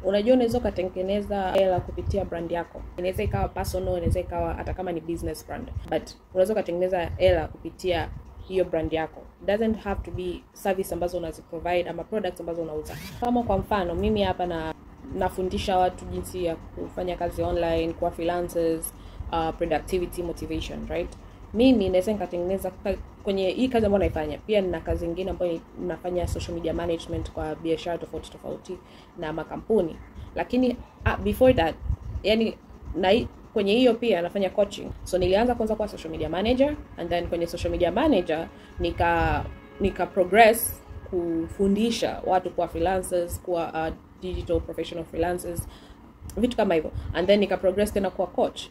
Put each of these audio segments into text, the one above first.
Unajua unaweza ukatengeneza hela kupitia brand yako. Inaweza ikawa personal, inaweza ikawa hata kama ni business brand. But unaweza ukatengeneza hela kupitia hiyo brand yako. It doesn't have to be service ambazo unaziprovide ama products ambazo unauza. Kama kwa mfano mimi hapa na nafundisha watu jinsi ya kufanya kazi online, kuwa freelancers, productivity, motivation, right? Mimi naweza nikatengeneza kwenye hii kazi ambayo naifanya. Pia nina kazi nyingine ambayo nafanya social media management kwa biashara tofauti tofauti na makampuni. Lakini before that, yani na kwenye hiyo pia nafanya coaching. So nilianza kwanza kwa social media manager, and then kwenye social media manager nika progress kufundisha watu kuwa freelancers, kuwa digital professional freelancers, vitu kama hivyo. And then nika progress tena kuwa coach.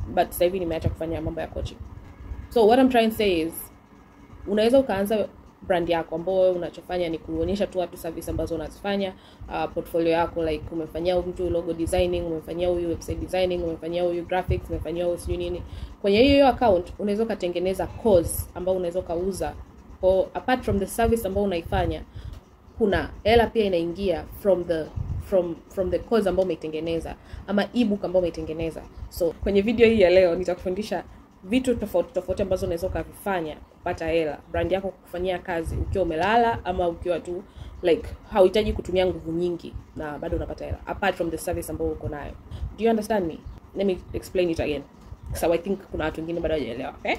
But sasa hivi nimeacha kufanya mambo ya coaching. So what I'm trying to say is, unaweza ukaanza brand yako ambayo wewe unachofanya ni kuonyesha tu watu service ambazo unazifanya, portfolio yako, like umefanyia mtu logo designing, umefanyia huyu website designing, umefanyia huyu graphics, umefanyia huyu sijui nini. Kwenye hiyo account unaweza ukatengeneza course ambayo unaweza ukauza. Kwa apart from the service ambayo unaifanya, kuna hela pia inaingia from the course ambayo umeitengeneza ama ebook ambayo umeitengeneza. So kwenye video hii ya leo nitakufundisha vitu tofauti tofauti ambazo unaweza ukavifanya kupata hela, brand yako kukufanyia kazi ukiwa umelala ama ukiwa tu like hauhitaji kutumia nguvu nyingi na bado unapata hela apart from the service ambayo uko nayo. Do you understand me? Let me explain it again. So I think kuna watu wengine bado hawajaelewa, okay?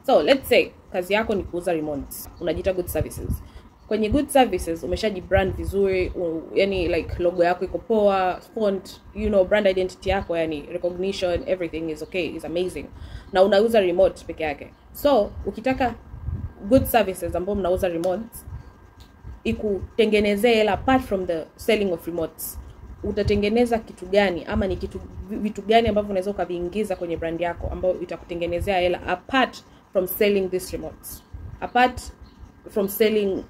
So let's say kazi yako ni kuuza remotes. Unajiita Good Services. Kwenye Good Services umeshajibrand vizuri, yani like logo yako iko poa, font, you know, brand identity yako, yani recognition, everything is okay, is amazing. Na unauza remote peke yake. So ukitaka Good Services ambao mnauza remotes ikutengenezee hela apart from the selling of remotes, utatengeneza kitu gani ama ni vitu gani ambavyo unaweza ukaviingiza kwenye brand yako ambayo itakutengenezea hela apart from selling these remotes, apart from selling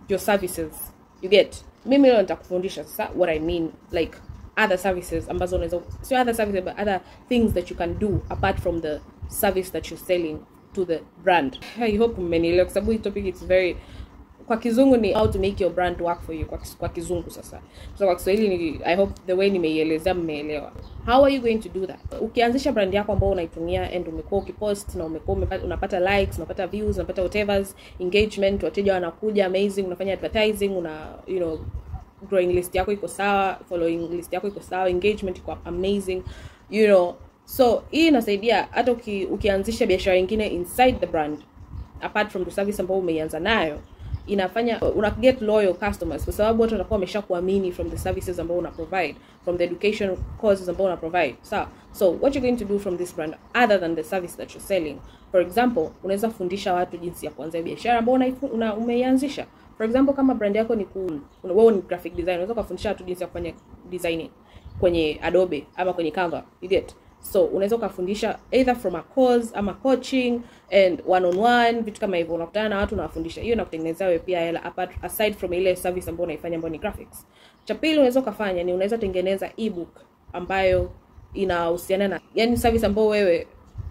your services, you get? Mimi leo nitakufundisha sasa what I mean, like other services ambazo unaweza, so other services but other things that you can do apart from the service that you're selling to the brand. I hope mmenielewa kwa sababu hii topic it's very, kwa kizungu ni how to make your brand work for you, kwa kizungu sasa. So kwa Kiswahili ni, I hope the way nimeielezea mmeelewa. How are you going to do that? Ukianzisha brand yako ambayo unaitumia and umekuwa ukipost na umekuwa unapata likes, unapata views, unapata whatever's engagement, wateja wanakuja amazing, unafanya advertising, una you know growing list yako iko sawa, following list yako iko sawa, engagement iko amazing, you know. So hii inasaidia hata ukianzisha biashara nyingine inside the brand apart from the service ambayo umeianza nayo, inafanya una get loyal customers kwa sababu watu watakuwa wameshakuamini from the services ambao una provide, from the education courses ambao una provide. So what you're going to do from this brand other than the service that you're selling, for example, unaweza fundisha watu jinsi ya kuanza biashara ambayo umeianzisha. For example, kama brand yako ni wewe ni graphic designer, unaweza kufundisha watu jinsi ya kufanya designing kwenye Adobe ama kwenye Canva, you get? So unaweza ukafundisha either from a course ama coaching and one on one, vitu kama hivyo. Unakutana na watu unawafundisha. Hiyo inakutengenezea wewe pia hela aside from ile service ambayo unaifanya ambayo ni graphics. Cha pili unaweza ukafanya ni unaweza tengeneza ebook ambayo inahusiana na yani service ambayo wewe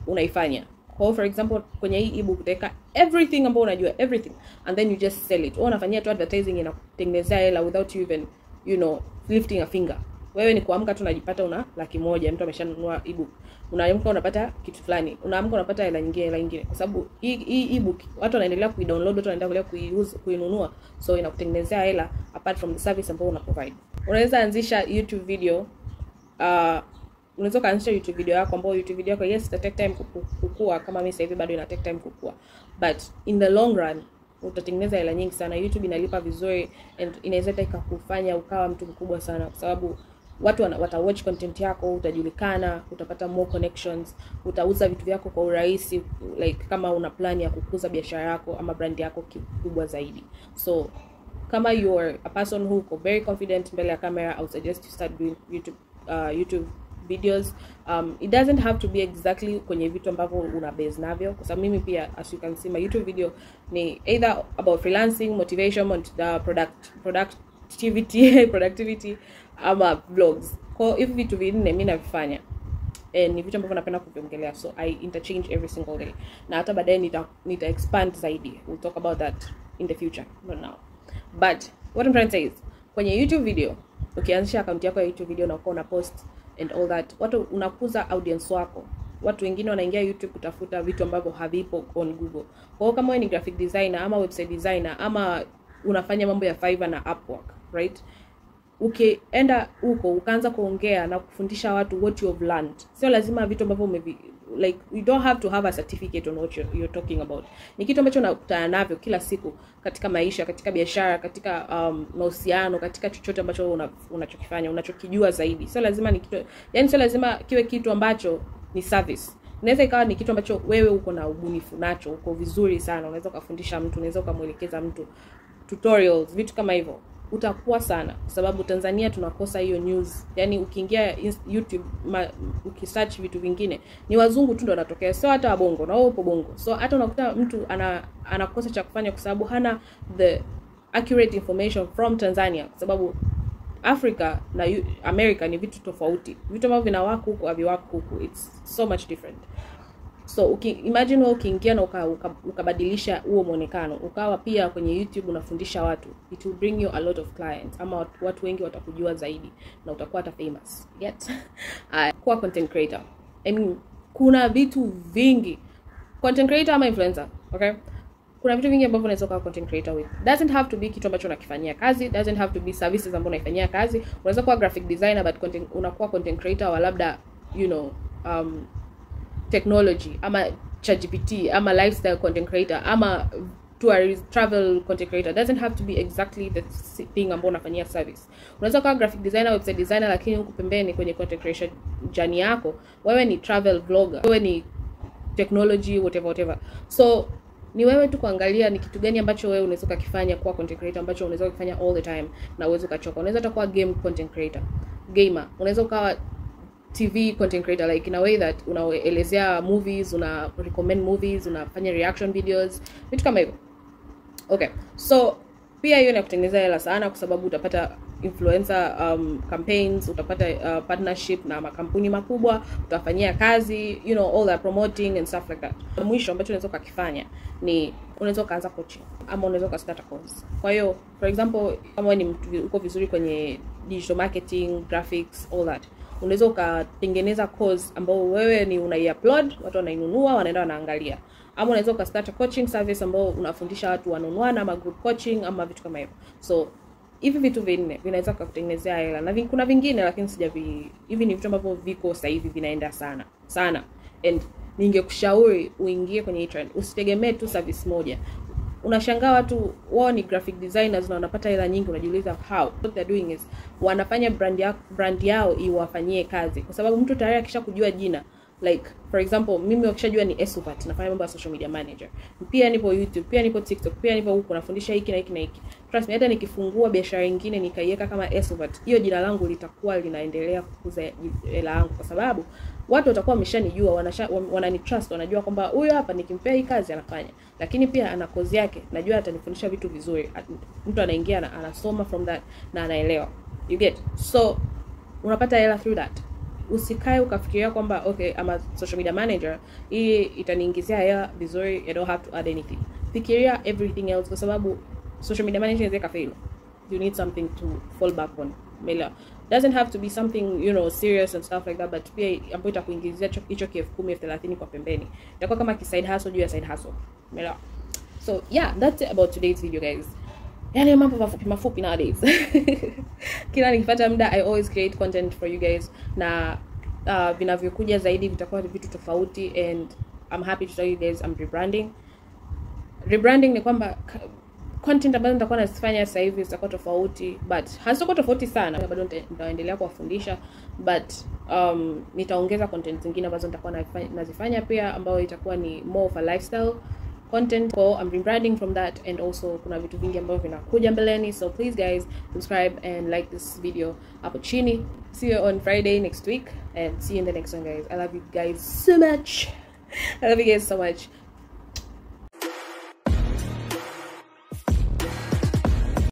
unaifanya. Kwa for example, kwenye hii ebook utaweka everything ambayo unajua, everything, and then you just sell it. Au unafanyia tu advertising, inakutengenezea hela without you even, you know, lifting a finger. Wewe ni kuamka tu unajipata una 100,000, mtu ameshanunua ebook. Unaamka unapata kitu fulani, unaamka unapata hela nyingine, hela nyingine. Kwa sababu hii ebook watu wanaendelea kuidownload, watu wanaendelea kuiuse, kuinunua. So inakutengenezea hela apart from the service ambayo una provide. Unaweza anzisha YouTube video, unaweza kuanzisha YouTube video yako ambayo YouTube video yako yes ita take time kukua, kama mimi sasa hivi bado ina take time kukua. But in the long run utatengeneza hela nyingi sana. YouTube inalipa vizuri and inaweza ikakufanya ukawa mtu mkubwa sana kwa sababu watu wata watch content yako, utajulikana, utapata more connections, utauza vitu vyako kwa urahisi, like kama una plan ya kukuza biashara yako ama brand yako kikubwa zaidi. So kama you're a person who uko very confident mbele ya camera, I would suggest you start doing YouTube videos. It doesn't have to be exactly kwenye vitu ambavyo una base navyo, kwa sababu mimi pia as you can see my YouTube video ni either about freelancing, motivation, productivity productivity ama vlogs. Kwa hivi vitu vinne mimi navifanya ni vitu ambavyo napenda kuviongelea, so I interchange every single day, na hata baadaye nita expand zaidi. We'll talk about that in the future, not now. But what I'm trying to say is, kwenye YouTube video Ukianzisha account yako ya YouTube video na uko una post and all that, watu unakuza audience wako. Watu wengine wanaingia YouTube kutafuta vitu ambavyo havipo on Google. Kwa hiyo kama wewe ni graphic designer ama website designer ama unafanya mambo ya Fiverr na Upwork, right? Ukienda huko ukaanza kuongea na kufundisha watu what you have learned. Sio lazima vitu ambavyo like you don't have to have a certificate on what you're talking about. Ni kitu ambacho unakutana navyo kila siku katika maisha, katika biashara, katika mahusiano, katika chochote ambacho unachokifanya, unachokijua zaidi. Sio lazima ni kitu, yani sio lazima kiwe kitu ambacho ni service. Inaweza ikawa ni kitu ambacho wewe uko na ubunifu nacho, uko vizuri sana, unaweza ukafundisha mtu, unaweza ukamuelekeza mtu, tutorials, vitu kama hivyo. Utakuwa sana kwa sababu Tanzania tunakosa hiyo news. Yani ukiingia YouTube ukisearch vitu vingine ni wazungu tu ndio wanatokea, sio hata wabongo, na wao upo bongo. So hata unakuta mtu anakosa cha kufanya kwa sababu hana the accurate information from Tanzania, kwa sababu Africa na America ni vitu tofauti. Vitu ambavyo vinawako huku haviwako huku. It's so much different. So imagine wewe ukiingia na ukabadilisha huo muonekano, ukawa pia kwenye YouTube unafundisha watu, it will bring you a lot of clients, ama watu wengi watakujua zaidi na utakuwa hata famous. Get? Kuwa content creator. I mean, kuna vitu vingi. Content creator ama influencer, okay? Kuna vitu vingi ambavyo unaweza kuwa content creator with. Doesn't have to be kitu ambacho unakifanyia kazi, doesn't have to be services ambazo unaifanyia kazi. Unaweza kuwa graphic designer but unakuwa content creator wa labda, you know, technology ama ChatGPT ama lifestyle content creator ama tourist travel content creator. Doesn't have to be exactly the thing ambayo unafanyia service. Unaweza kuwa graphic designer, website designer, lakini huku pembeni kwenye content creation journey yako wewe ni travel vlogger, wewe ni technology, whatever whatever. So ni wewe tu kuangalia ni kitu gani ambacho wewe unaweza kukifanya kwa content creator ambacho unaweza kukifanya all the time na uweze ukachoka. Unaweza hata kuwa game content creator, gamer, unaweza ukawa TV content creator, like in a way that unaelezea movies, una recommend movies, unafanya reaction videos, vitu kama hivyo. Okay, so pia hiyo inakutengenezea hela sana kwa sababu utapata influencer campaigns, utapata partnership na makampuni makubwa, utafanyia kazi, you know, all that promoting and stuff like that. Mwisho ambacho unaweza kukifanya ni unaweza kuanza coaching ama unaweza ukastart a course. Kwa hiyo for example, kama wewe ni mtu uko vizuri kwenye digital marketing, graphics, all that, unaweza ukatengeneza course ambao wewe ni unaiupload, watu wanainunua, wanaenda wanaangalia. Ama unaweza ukastart a coaching service ambao unafundisha watu one-on-one ama group coaching ama vitu kama hivyo. So hivi vitu vinne vinaweza kukutengenezea hela, na kuna vingine lakini hivi ni vitu ambavyo viko sasa hivi vinaenda sana sana, and ningekushauri uingie kwenye hii trend. Usitegemee tu service moja. Unashangaa watu wao ni graphic designers na wanapata hela nyingi, unajiuliza how. What they're doing is wanafanya brand yao iwafanyie kazi, kwa sababu mtu tayari akishakujua jina, like for example mimi wakishajua ni Esovat, nafanya mambo ya social media manager, pia nipo YouTube, pia nipo TikTok, pia nipo huko nafundisha hiki na hiki na hiki. Trust me, hata nikifungua biashara nyingine nikaiweka kama Esovat, hiyo jina langu litakuwa linaendelea kukuza hela yangu, kwa sababu watu watakuwa wameshanijua, wananitrust, wanajua kwamba huyu hapa nikimpea hii kazi anafanya, lakini pia ana kozi yake, najua atanifundisha vitu vizuri. Mtu anaingia na anasoma from that na anaelewa. You get? So unapata hela through that. Usikae ukafikiria kwamba okay, I'm a social media manager, hii itaniingizia hela vizuri, I don't have to add anything. Fikiria everything else, kwa sababu social media manager inaweza fail. You need something to fall back on. Mela doesn't have to be something, you know, serious and stuff like that, but pia ambayo itakuingizia hicho 10,000, 30,000 kwa pembeni. Itakuwa kama ki side hustle juu ya side hustle. Mela. So yeah, that's it about today's video guys. Yani mambo mafupi mafupi nowadays. Kila nikipata muda I always create content for you guys, na vinavyokuja zaidi vitakuwa vitu tofauti, and I'm happy to tell you guys I'm rebranding. Rebranding ni kwamba content ambazo nitakuwa nazifanya sasa hivi zitakuwa tofauti, but hazitakuwa tofauti sana, bado nitaendelea kuwafundisha, but nitaongeza content zingine ambazo nitakuwa nazifanya pia, ambayo itakuwa ni more of a lifestyle content. So I'm rebranding from that, and also kuna vitu vingi ambavyo vinakuja mbeleni. So please guys, subscribe and like this video hapo chini. See you on Friday next week, and see you in the next one guys. I love you guys so much. I love you guys so much.